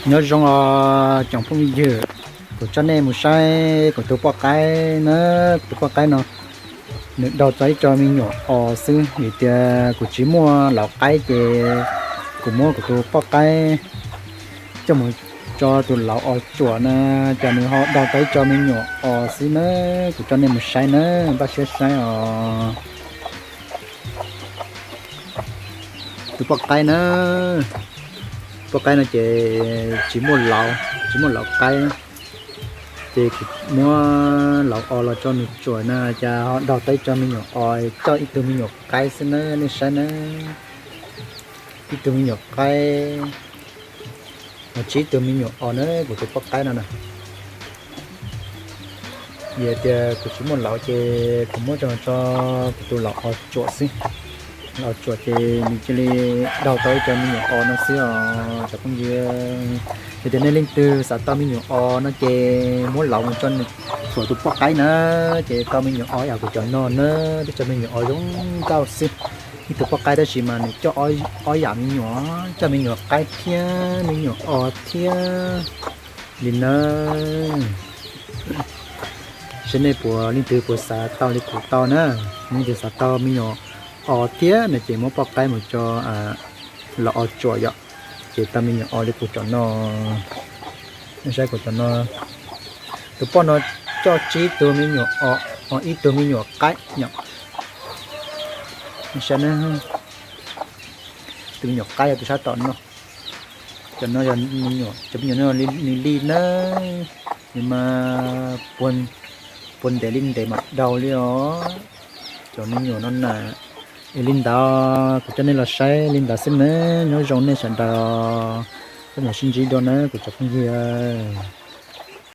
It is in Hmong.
Nyob zoo os tsoom phooj ywg, kuv coj nej mus saib kuv tus poj qaib na. Kuv tus poj qaib no nws daug tau ib co me nyuam os xwb, vim tias kuv tsis muaj lauv qaib ces kuv muab kuv tus poj qaib coj mus tso tus lauv os tsuam na, ces nws ho daug tau ib co me nyuam os xwb na. Kuv coj nej mus saib na, npaj siab saib os. Tus poj qaib na, poj qaib no ces tsis muaj lauv, tsis muaj lauv qaib, ces kuv muab lauv os los tso nws tsuam na, ces ho daug tau ib co me nyuam os, coj ib tug me nyuam qaib xwb na, nej saib na. Ib tug me nyuam qaib, ho tsib tug me nyuam os na, kuv tus poj qaib no na. Vim tias kuv tsis muaj lauv ces kuv muab tso tso kuv tus lauv os tsuam xwb. Lauv os tsuam ces nws cia li daug tau ib co me nyuam os no xwb os tsoom phooj ywg. Yog tias nej leej twg xav tau me nyuam os no ces muab lauv mus tso nws tsuam tus poj qaib na, ces tau me nyuam os yam kuv cov no na, tib co me nyuam os zoo nkauj xwb. Ib tug poj qaib tab sis mas nws coj ob yam me nyuam, coj me nyuam qaib thiab me nyuam os thiab li na. Saib nej puas, leej twg puas xav tau li kuv tau na, leej twg xav tau me nyuam os thiab no ces muab poj qaib mus tso lauv os tsuam yom, ces tau me nyuam os li kuv cov no. Saib kuv cov no, tus poj no coj tsib tug me nyuam os, ib tug me nyuam qaib yom. Saib tus me nyuam qaib yog tus sab tom no. Cov no yog me nyuam, cov me nyuam no nws li na, nws mas puag ntev li ntev mas daug li os. Cov me nyuam no na, li ntawd kuv coj nej los saib li ntawd xwb na, nyob zoo nej sawv daws, peb mam sib ntsib dua na kuv cov phooj ywg.